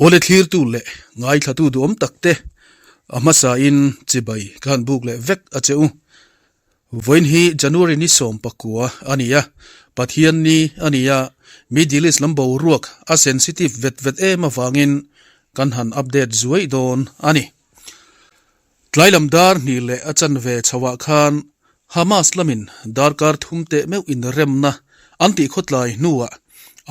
Awle thlirtu leh ngaithlatu duhawm tak te a hmasain chibai ka han buk leh vek a che u. Vawiin hi January ni 19 a ni a, Pathian ni a ni a, Middle East lam boruak a sensitive vet vet em avangin kan han update zuai dawn a ni. Tlai lam dar hnih leh a chanve chhoah khan Hamas lamin darkar thum teh meuh inremna an tih khawtlai hnuah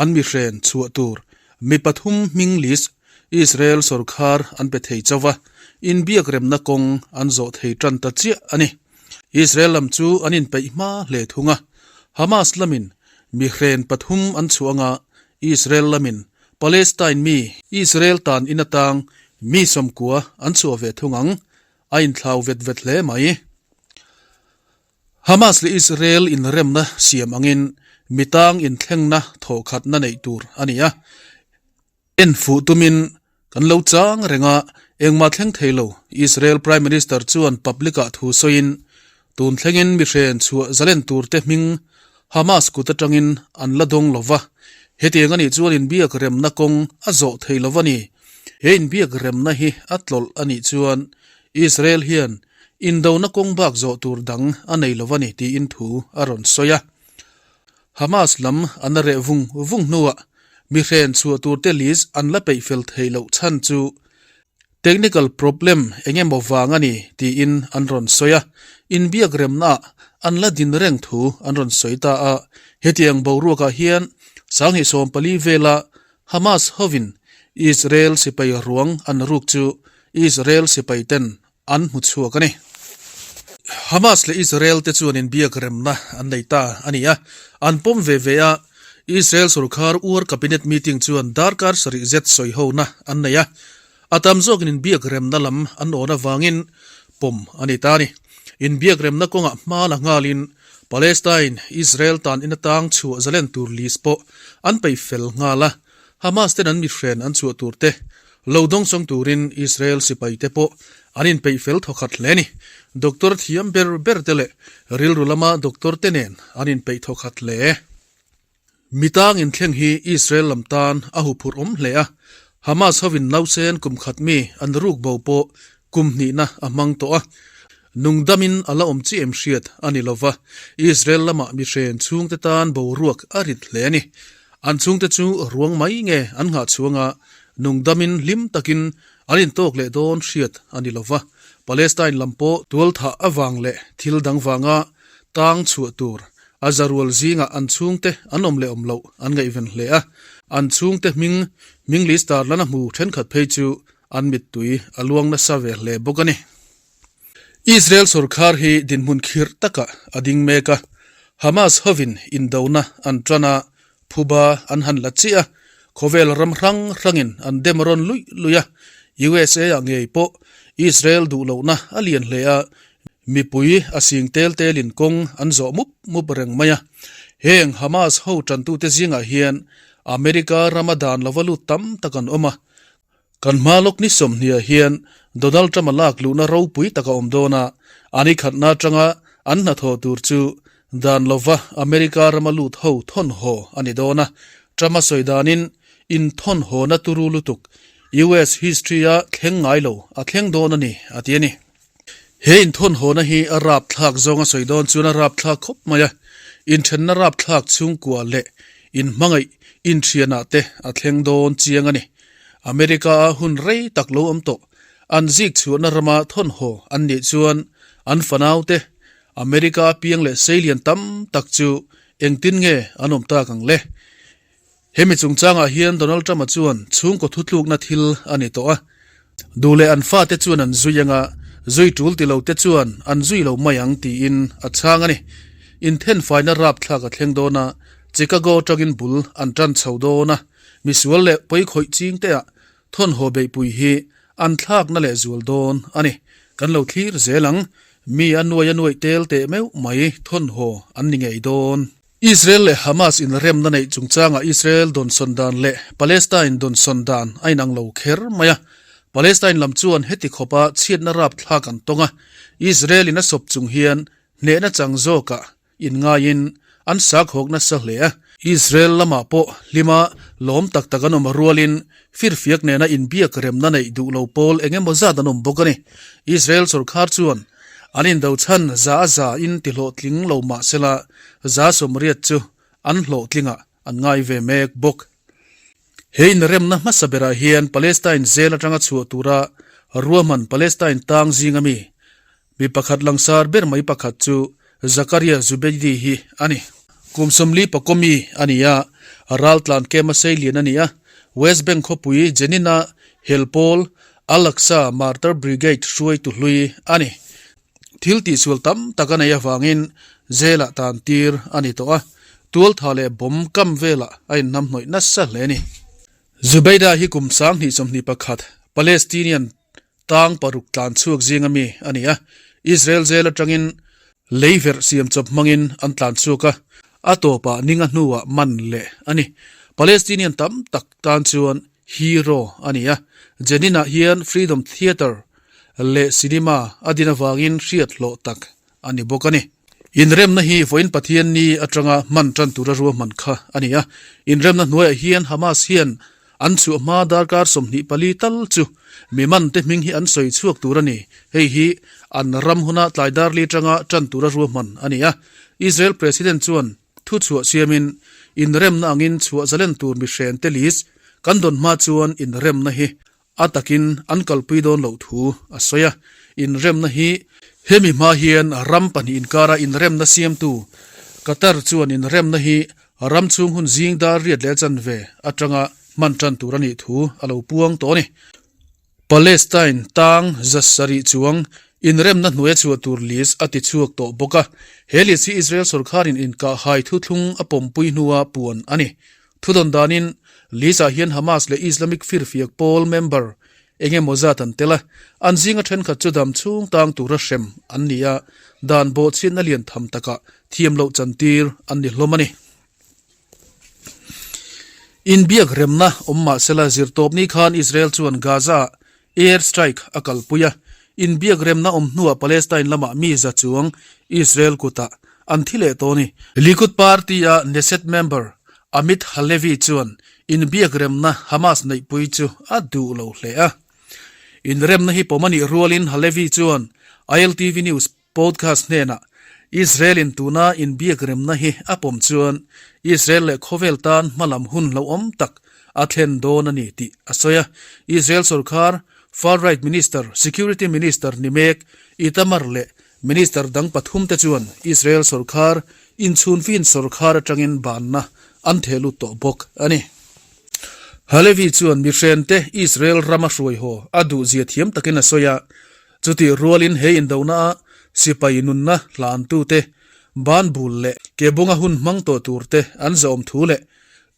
an mihren chhuah tur mi pathum hming list Israel sorkar an pe thei chauh a, inbiakremna kawng an zawh thei tan ta chiah a ni. Israel lam chu an inpeih hma hle thung a, Hamas lamin mihren pathum an chhuah anga Israel lamin Palestine mi Israel tan in atang mi 90 an chhuah ve thung ang, a inthlau vet vet hle mai. Hamas leh Israel inremna siam angin mi tang inthlengna thawhkhatna neih tur a ni a, en fuh tumin kan lo chang reng a, engmah thleng thei lo, Israel Prime Minister chuan public-ah thu sawiin, tun thlengin mi hren chhuah zalen turte hming Hamas kut atangin an la dawng lo va, hetiang a nih chuan inbiak remna kawng a zawh thei lo a ni. He inbiak remna hi a tlawlh a nih chuan Israel hian indona kawng bak zawh tur dang a nei lo a ni tiin thu a rawn sawi a. Hamas lam an a reh vung vung hnuah mi hren chhuah turte list an la peih fel theih loh chhan chu Technical problem eng emaw vang a ni tiin an rawn sawi a, inbiak remnaah an la din reng thu an rawn sawi ta a. Hetiang boruakah hian 2014 vela Hamas hovin Israel sipai ruang an ruk chu Israel sipai ten an hmu chhuak a ni. Hamas leh Israel te chuan inbiak remna an nei ta a ni a, an pawm ve ve a, Israel sorkar uar cabinet meeting chuan darkar sarih zet sawi hona an nei a, a tam zawkin inbiak remna lam an awn avangin pawm a ni ta a ni. Inbiak remna kawngah hma la nghalin Palestine, Israel tan in atang chhuah zalen tur list pawh an peih fel nghal a, Hamas ten an mithren an chhuah tur te lo dawngsawng turin Israel sipai te pawh an inpeih fel thawkhat hle a ni. Doctor thiam ber ber te leh rilru lama doctor te nen an inpeih thawkhat hle. Mitang inthleng hi Israel lam tan a huphurh awm hle a, Hamas hovin nausen kum khat mi an ruk bo pawh kum hnihna a hmang tawh a, nungdamin a la awm chi em hriat a ni lova, Israel lamah mihren chhungte tan boruak a rit hle a ni. An chhungte chu ruang mai nge an nghah chhuanga nungdamin hlim takin an intawk leh dawn hriat a ni lova, Palestine lam pawh tualthah avang leh thil dang vanga tang chhuah tur A zarual zingah an chhungte an awm leh awm loh an ngaihven hle a, an chhungte hming hming list tar lana hmu thenkhat phei chu an mittui a luang nasa ve hle bawk a ni. Israel sorkar hi dinhmun khirh takah a ding mek a, Hamas hovin indona an tan a, phuba an han la chiah a, khawvel ram hrang hrangin an dem rawn luih luih a, USA ah ngei pawh Israel duh lohna a lian hle a, mipui a sing tel telin kawng an zawh mup mup reng mai a. Heng Hamas ho tantute zingah hian America rama dan lova lut tam tak an awm a, Kan hma lawk ni 20 ah hian Donald Trump-a lak luhna ropui tak a awm dawn a, a ni khatna atanga an hnathawh tur chu dan lova America rama lut ho thawn haw a ni dawn a. Trump-a sawi danin inthawn hawna turu lutuk US history-a thleng ngai lo a thleng dawn a ni, a ti a ni. He inthawn hawna hi a rapthlak zawng a sawi dawn chuan a rapthlak khawp mai a, inthenna rapthlak chhungkua leh inhmangaih inthianah te a thleng dawn chiang a ni. America-a hun rei tak lo awm tawh, an zik chhuahna rama thawn haw an nih chuan an fanaute America-a piang leh seilian tam tak chu engtin nge an awm tak ang le? Hemi chungchangah hian Donald Trump-a chuan chhungkaw thutlukna thil a ni tawh a, duh leh an fate chuan an zui anga zui tul ti lote chuan an zui lo mai ang tiin a chhang a ni. Inthenfaina rapthlak a thleng dawn a, Chicago atangin bul an tan chho dawn a, misual leh pawikhawih chingteah thawnhaw beihpui hi an thlakna leh zual dawn a ni. Kan lo thlir zel ang, mi a nuai a nuaih tel teh meuh mai thawnhaw an ni ngei dawn. Israel leh Hamas inremna neih chungchangah Israel dawnsawn dan leh Palestine dawnsawn dan a inang lo kher mai a. Palestine lam chuan heti khawpa chhiatna rapthlak an tawng a, Israel in a sawp chung hian hnehna chang zawkah inngaiin an sakhawk nasa hle a. Israel lamah pawh hlima lawm tak tak an awm rualin firfiak nena inbiak remna neih duh lo pawl eng emaw zat an awm bawk a ni. Israel sorkar chuan an indo chhan za a za in ti hlawhtling lo mah sela 80% chu an hlawhtlingah an ngai ve mek bawk. He inremna hmasa berah hian Palestine zel atanga chhuah tura ruahman Palestine tang zinga mi mi pakhat langsar ber mai pakhat chu Zakaria Zubeidi hi a ni. Kum 40 pakomi a ni a, raltlan camp a seilian a ni a, West Bank khawpui Jenin-a hel pawl Al-Aqsa Martyr Brigade hruaitu hlui a ni. Thil tihsual tam tak a neih avangin jail-ah tan tir a ni tawh a, tualtha leh bomb kam velah a inhnamhnawih nasa hle a ni. Zubeida hi kum 2021 Palestinian tang paruk tlan chhuak zinga mi a ni a, Israel jail atangin lei verh siam chawp hmangin an tlan chhuak a, a tawpah ninga hnuah man leh a ni. Palestinian tam tak tan chuan hero a ni a, Jenin-ah hian Freedom Theatre leh cinema a din avangin hriat hlawh tak a ni bawk a ni. Inremna hi vawiin Pathianni atanga hman tan tura ruahman kha a ni a, inremna hnuaiah hian Hamas hian an chhuah hma darkar 24 tal chu mi mante hming hi an sawi chhuak tur a ni. Hei hi an ram huna tlai darli atanga tan tura ruahman a ni a, Israel President chuan thu chhuah siamin inremna angin chhuah zalen tur mihrente list kan dawn hma chuan inremna hi A takin an kalpui dawn loh thu a sawi a, inremna hi hemi hma hian ram pahnih inkara inremna siamtu Qatar chuan inremna hi ram chhung hun zing dar riat leh chanve atanga hman tan tur a nih thu a lo puang tawh a ni. Palestine tang 700 chuang inremna hnuaia chhuah tur list a ti chhuak tawh bawk a, he list hi Israel sorkharin inkahhai thuthlung a pawmpui hnua puan a ni. Thudawn danin, Lisa hian Hamas leh Islamic firfiak pawl member eng emaw zat an tel a, an zinga thenkhat chu dam chhung tang tura hrem an ni a, dan bawhchhiatna lian tham takah thiam loh chantir an ni hlawm a ni. Inbiak remna awm mahsela zirtawpni khan Israel chuan Gaza-ah Air strike a kalpui a, inbiak remna awm hnuah Palestine lamah mi za chuang Israel kutah an thi leh tawh a ni. Likud party-a Knesset member Amit Halevi chuan inbiak remna Hamas neihpui chu a duh lo hle a. Inremna hi pawm a nih rualin Halevi chuan ILTV News Podcast hnenah, Israel-in tuna inbiak remna hi a pawm chuan Israel leh khawvel tan hmalam hun hlauhawm tak a thlen dawn a ni tih a sawi a. Israel sorkar far-right minister, security minister ni mek Itamar leh minister dang pathumte chuan Israel sorkar inchhunfin sorkar atangin banna an theh lut tawh bawk a ni. Halevi chuan mihrente Israel rama hruai haw a duhzia thiam takin a sawi a. Chutih rualin he indohnaah sipai nunna hlantute, banbul leh ke bunga hun hmang tawh turte an zahawm thu leh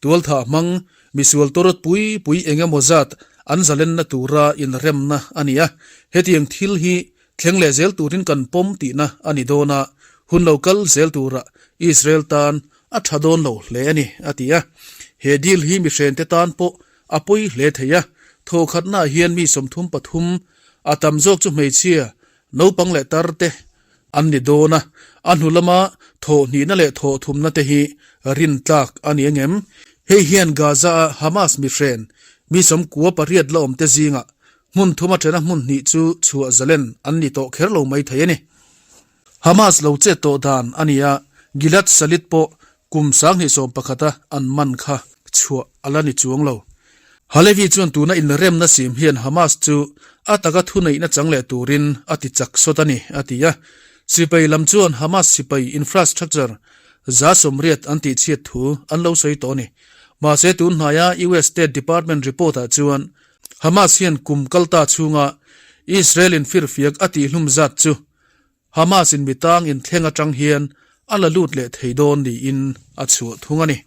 tualthah hmang misual tawrawt pui pui eng emaw zat an zalenna tura inremna a ni a. Hetiang thil hi thleng leh zel turin kan pawm tihna a ni dawn a, hun lo kal zel tura Israel tan a tha dawn lo hle a ni, a ti a. He deal hi mihrente tan pawh a pawi hle thei a, thawhkhatnaah hian mi 33 A tam zawk chu hmeichhia, naupang leh tar te an ni dawn a, a hnu lama thawh hnihna leh thawh thumna te hi rin tlak a ni angem? Hei hian Gaza-a Hamas mihren mi 98 la awm te zingah hmun thum a thena hmun hnih chu chhuah zalen an ni tawh kher lo mai thei a ni. Hamas lo chet tawh dan a ni a, Gilad Shalit pawh Kum 2011 a an man kha chhuah a la ni chuang lo. Halevi chuan tuna inremna sim hian Hamas chu a taka thuneihna chang leh turin a ti chak sawt a ni, a ti a. Sipai lam chuan Hamas sipai infrastructure 80% an tihchhiat thu an lo sawi tawh a ni. Mahse tun hnaia US State Department report-ah chuan Hamas hian kum kalta chhunga Israel in firfiak a tihhlum zat chu Hamas in mi tang inthleng atang hian a la lut leh thei dawn niin a chhuah thung a ni.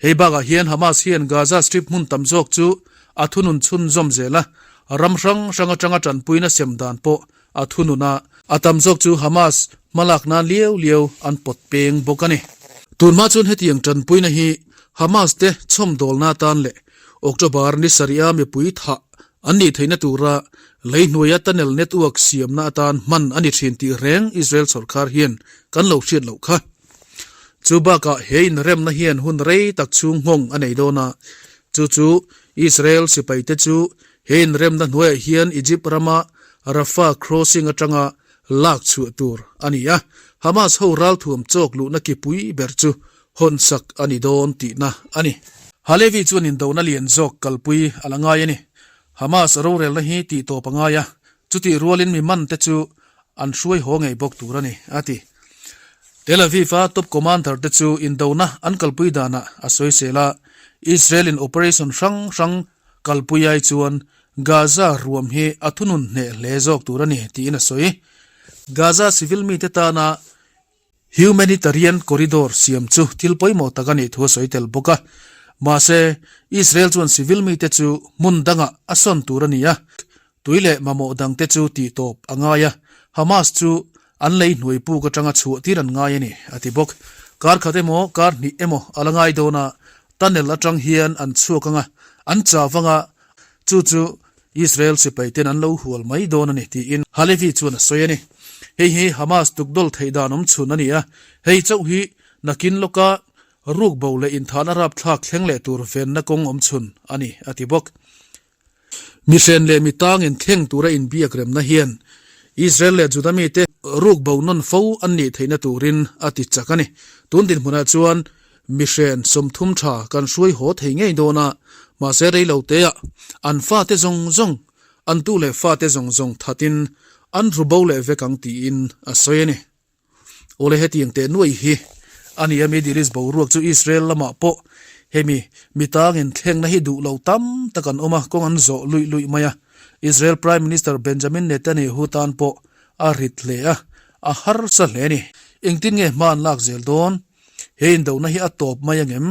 Hei bakah hian Hamas hian Gaza Strip hmun tam zawk chu a thunun chhunzawm zel a, ram hrang hrang atanga tanpuina sem dan pawh a thunun a, a tam zawk chu Hamas hmalak nan liau liau an pawt peng bawk a ni. Tunhma chuan hetiang tanpuina hi Hamas te chhawmdawlna atan leh October ni sarih a mipui thah An nih theihna tura lei hnuaia tunnel network siamna atan hman a ni thin tih reng Israel sorkar hian kan lo hriat loh kha. Chu bakah he inremna hian hun rei tak chhung nghawng a nei dawn a, chu chu Israel sipaite chu he inremna hnuaiah hian Egypt rama Rafah crossing atanga lak chhuah tur a ni a, Hamas ho ralthuam chawk luhna kipui ber chu hawnsak a ni dawn tihna a ni. Halevi chuan indona lian zawk kalpui a la ngai a ni. Hamas rorelna hi tihtawp a ngai a, chutih rualin mi mante chu an hruai haw ngei bawk tur a ni, a ti. Tel Aviv-a top commander te chu indona an kalpui danah a sawisel a, Israel-in operation hrang hrang kalpui ai chuan Gaza ruam hi a thunun hneh hle zawk tur a ni tiin a sawi. Gaza civil mite tana Humanitarian corridor siam chu thil pawimawh tak a nih thu a sawi tel bawk a. Mahse, Israel chuan civil mite chu hmun dangah a sawn tur a ni a, tui leh mamawh dangte chu tihtawp a ngai a, Hamas chu an lei hnuai puk atanga chhuah tir an ngai a ni, a ti bawk. Kar khat emaw, kar hnih emaw a la ngai dawn a, tunnel atang hian an chhuak ang a, an chau vang a, chu chu Israel sipai ten an lo hual mai dawn a ni tiin Halevi chuan a sawi a ni. Hei hi Hamas tukdawl theih dan awm chhun a ni a, hei chauh hi nakin lawka rukbo leh inthahna rapthlak thleng leh tur venna kawng awm chhun a ni, a ti bawk. Mihren leh mitangin thleng tura inbiak remna hian Israel leh Juda mite rukbo nawn fo an nih theihna turin a ti chak a ni. Tun dinhmunah chuan Mihren 30 tha kan hruai haw thei ngei dawn a, mahse rei lo teah an fate zawng zawng, an tu leh fate zawng zawng thatin an ru bo leh vek ang tiin a sawi a ni. Awle hetiang teh nuai hi a ni a, Middle East boruak chu Israel lamah pawh hemi mitangin thlengna hi duh lo tam tak an awm a, kawng an zawh luih luih mai a. Israel Prime Minister Benjamin Netanyahu tan pawh a rit hle a, a harsa hle a ni. Engtin nge hma an lak zel dawn? He indona hi a tawp mai angem?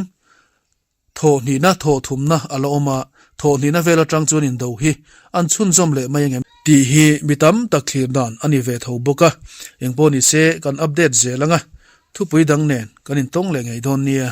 Thawhhnihna thawhthumna a la awm a, thawhhnihna vel atang chuan indo hi an chhunzawm leh mai angem? Tih hi mi tam tak thlir dan a ni ve tho bawk a, engpawh ni se kan update zel ang a, thupui dang nen kan intawng leh ngei dawn nia.